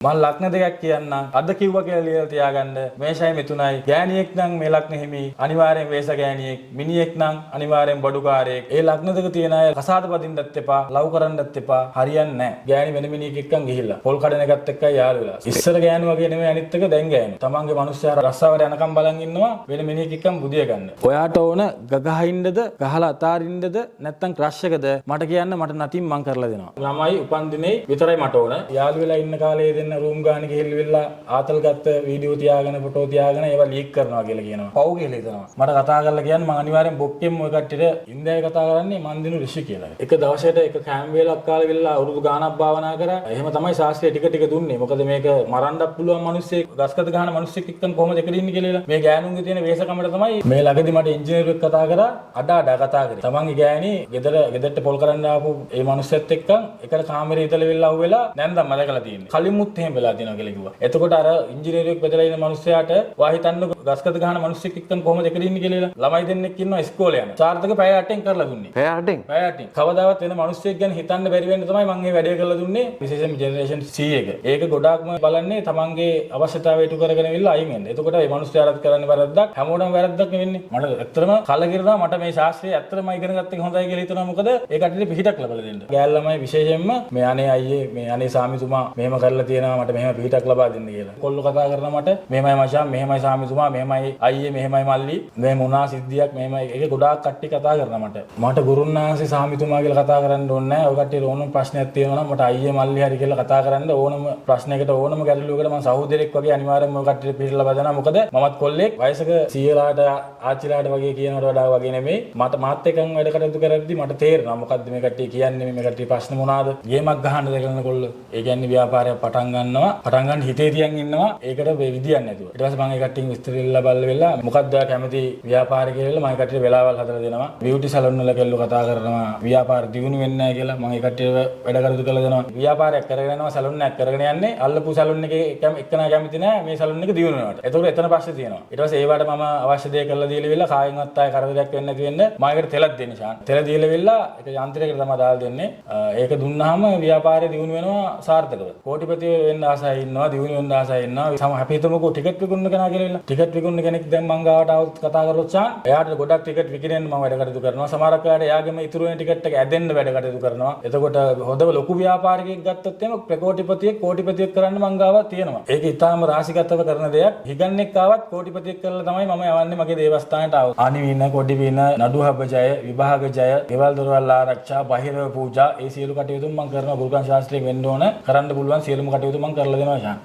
මං ලග්න දෙකක් කියන්නම්. අද කිව්වා කියලා ලියලා තියාගන්න. මේෂයි මිථුනයි. ගෑණියෙක් නම් මේ ලග්න හිමි අනිවාර්යෙන් වේස ගෑණියෙක්. මිනිහෙක් නම් අනිවාර්යෙන් බඩුකාරයෙක්. ඒ ලග්න දෙක තියෙන අය කසාද බඳින්නත් එපා, ලව් කරන්නත් එපා. හරියන්නේ නැහැ. ගෑණි වෙන මිනිහෙක් එක්කන් ගිහිල්ලා පොල් කඩන එකත් එක්කයි යාළු වෙලා. ඉස්සර ගෑනු වගේ නෙමෙයි අනිත් එක දැන් ගෑනු. තමන්ගේ මනුස්සයා රස්සාවට යනකම් බලන් ඉන්නවා වෙන මිනිහෙක් එක්කන් බුදිය ගන්න. ඔයාට ඕන ගගහ ඉන්නද, ගහලා අතාරින්නද, නැත්තම් ක්‍රෂ් එකද මට කියන්න, මට නැතිනම් මං කරලා දෙනවා. ළමයි උපන්දිනේ විතරයි මට ඕන. යාළු වෙලා ඉන්න කාලේ දෙන්න රූම් ගාන ගිහිල්ලා ආතල් ගත්ත වීඩියෝ තියාගෙන ෆොටෝ තියාගෙන ඒවා ලීක් කරනවා කියලා කියනවා. පව් කියලා හිතනවා. මට කතා කරලා කියන්න මං අනිවාර්යෙන් බොක්කෙන් ඔය කට්ටියට ඉන්දියාවේ කතා කරන්නේ මං දිනු ඍෂි කියලා. එක දවසකට එක කෑම වේලක් කාලා වෙලා අවුරුදු ගාණක් භාවනා කරා. එහෙම තමයි ශාස්ත්‍රය ටික ටික දුන්නේ. මොකද මේක මරන්නත් පුළුවන් මිනිස්සෙක්, ගස්කත ගහන මිනිස්සෙක් එක්කන් කොහොමද එකට ඉන්නේ කියලා. මේ ගෑනුන්ගේ තියෙන වේසකමට තමයි මේ ළඟදි මට ඉංජිනේරුවෙක් කතා කරා, අඩ අඩ කතා කරේ. තමන්ගේ ගෑණි ගෙදරට පොල් කරන්න ආපු ඒ මිනිස්සෙත් එක්කන් එකට කාමරේ ඉඳලා වෙලා අහුවෙලා නැන්දම්ම දැකලා තියෙන්නේ. කලිමුත් එහෙම වෙලා තියෙනවා කියලා කිව්වා. එතකොට අර ඉංජිනේරුවෙක් බෙදලා ඉන්න මිනිස්සයාට ඔයා හිතන්නකෝ ගස්කත ගහන මිනිස්සෙක් එක්කන් කොහොමද එකට ඉන්නේ කියලා. ළමයි දෙන්නෙක් ඉන්නවා ඉස්කෝලේ යන. සාර්ථක පැය 8න් කරලා දුන්නේ. පැය 8න්? පැය 8න්. කවදාවත් වෙන මිනිස්සෙක් ගැන හිතන්න බැරි වෙන්න තමයි මං මේ වැඩේ කරලා දුන්නේ. විශේෂයෙන්ම ජෙනරේෂන් C එක. ඒක ගොඩාක්ම බලන්නේ තමන්ගේ අවශ්‍යතාවය ඉටු කරගෙන ඉවිල්ලා අයින් වෙන්න. එතකොට මේ මිනිස්සයාටත් කරන්න වැරද්දක්, හැමෝටම වැරද්දක් නෙවෙන්නේ. මට ඇත්තටම කලකිරෙනවා, මට මේ ශාස්ත්‍රය ඇත්තටම ඉගෙන ගත්ත එක හොඳයි කියලා හිතනවා. මොකද ඒ කට්ටියට පිහිටක් ලබා දෙන්න. ගෑල් ළමයි විශේෂයෙන්ම මේ අනේ අයියේ, මේ අනේ සාමිතුමා මෙහෙම කරලා තියෙනවා, මට මෙහෙම පිහිටක් ලබා දෙන්න කියලා. කොල්ලෝ කතා කරනවා මට, මෙහෙමයි මචං, මෙහෙමයි සාමිතුමා, මෙහෙමයි අයියේ, මෙහෙමයි මල්ලි, මේ මොනා සිද්ධියක් මෙහෙමයි. ඒක ගොඩාක් කට්ටිය කතා කරනවා මට. මට ගුරුන්නාන්සේ සාමිතුමා කියලා කතා කරන්න ඕනේ නැහැ. ඔය කට්ටියට ඕනම ප්‍රශ්නයක් තියෙනවා නම් මට අයියේ මල්ලි හරි කියලා කතා කරන්න. ඕනම ප්‍රශ්නයකට ඕනම ගැටලුවකට මං සහෝදරයෙක් වගේ අනිවාර්යෙන්ම ඔය කට්ටියට පිහිට ලබා දෙනවා. මොකද මමත් කොල්ලෙක්, වයසක සීයලාට ආච්චිලාට වගේ කියනවට වඩා වගේ නෙමෙයි. මට මාත් එක්කන් වැඩ කටයුතු කරද්දි මට තේරෙනවා මොකද්ද මේ කට්ටිය කියන්නේ, මේ කට්ටිය ප්‍රශ්න මොනවාද. ගේමක් ගහන්න දෙකන කොල්ලෝ. ඒ කියන්නේ ව්‍යාපාරයක් පටන් ගන්නවා. පටන් ගන්න හිතේ තියන් ඉන්නවා. ඒකට මේ විදියක් නැතුව. ඊට පස්සේ මං ඒ කට්ටියන් විස්තර ඉල්ලලා බලලා වෙලා මොකද්ද ඔයා කැමති ව්‍යාපාරය කියලා මං ඒ කට්ටියට වෙලාවල් හදලා දෙනවා. බියුටි සලූන් වල කෙල්ලෝ කතා කරනවා ව්‍යාපාර දියුණු වෙන්නේ නැහැ කියලා. මං ඒ කට්ටියට වැඩ කටයුතු කරලා දෙනවා. ව්‍යාපාරයක් කරගෙන යනවා, සලූන් එකක් කරගෙන යන්නේ අල්ලපු සලූන් එකේ එක්කනා කැමති නැහැ මේ සලූන් එක දියුණු වෙනවට. එතකොට එතන ප්‍රශ්නේ තියෙනවා. ඊට පස්සේ ඒවට මම අවශ්‍ය දේ කරලා දීලා වෙලා කායින්වත් ආයේ කරදරයක් වෙන්නේ නැති වෙන්න මම ඒකට තෙලක් දෙන්නේ ශාන්. තෙල දීලා වෙලා ඒක යන්ත්‍රයකට තමයි දාලා දෙන්නේ. ඒක දුන්නාම ව්‍යාපාරය දියුණු වෙනවා සාර්ථකව. කෝටිපති වෙන්න ආසයි ඉන්නවා, දියුණු වෙන්න ආසයි ඉන්නවා. සම අපි හිතමුකෝ ටිකට් විකුණන කෙනා කියලා වෙලා. ටිකට් විකුණන කෙනෙක් දැන් මං ගාවට ආවොත් කතා කරොත් ශාන්, එයාට ගොඩක් ටිකට් විකිණෙන්න මම වැඩ කටයුතු කරනවා. සමහරක් වෙලාවට එයාගේම ඉතුරු වෙන ටිකට් එක ඇදෙන්න වැඩ කටයුතු කරනවා. එතකොට හොඳම ලොකු ව්‍යාපාරිකයෙක් ගත්තොත් එහෙම ප්‍රකෝටිපතියෙක් කෝටිපතියෙක් කරන්න මං ගාව තියෙනවා. ඒක ඉතාම රාශිගතව කරන දෙයක්. හිගන්නෙක් ආවත් කෝටිපතියෙක් කරලා තමයි මම යවන්නේ මගේ දේවස්ථානයට ආවොත්. අනිවින, කොඩිවින, නඩුහබ ජය, විභාග ජය, ගෙවල් දොරවල් ආරක්ෂා, බහිරව පූජා, ඒ සියලු කටයුතු මං කරනවා. ගුරුකම් ශාස්ත්‍රයෙන් වෙන්න ඕන කරන්න පුළුවන් සියලුම කටයුතු මං කරලා දෙනවා ශාන්.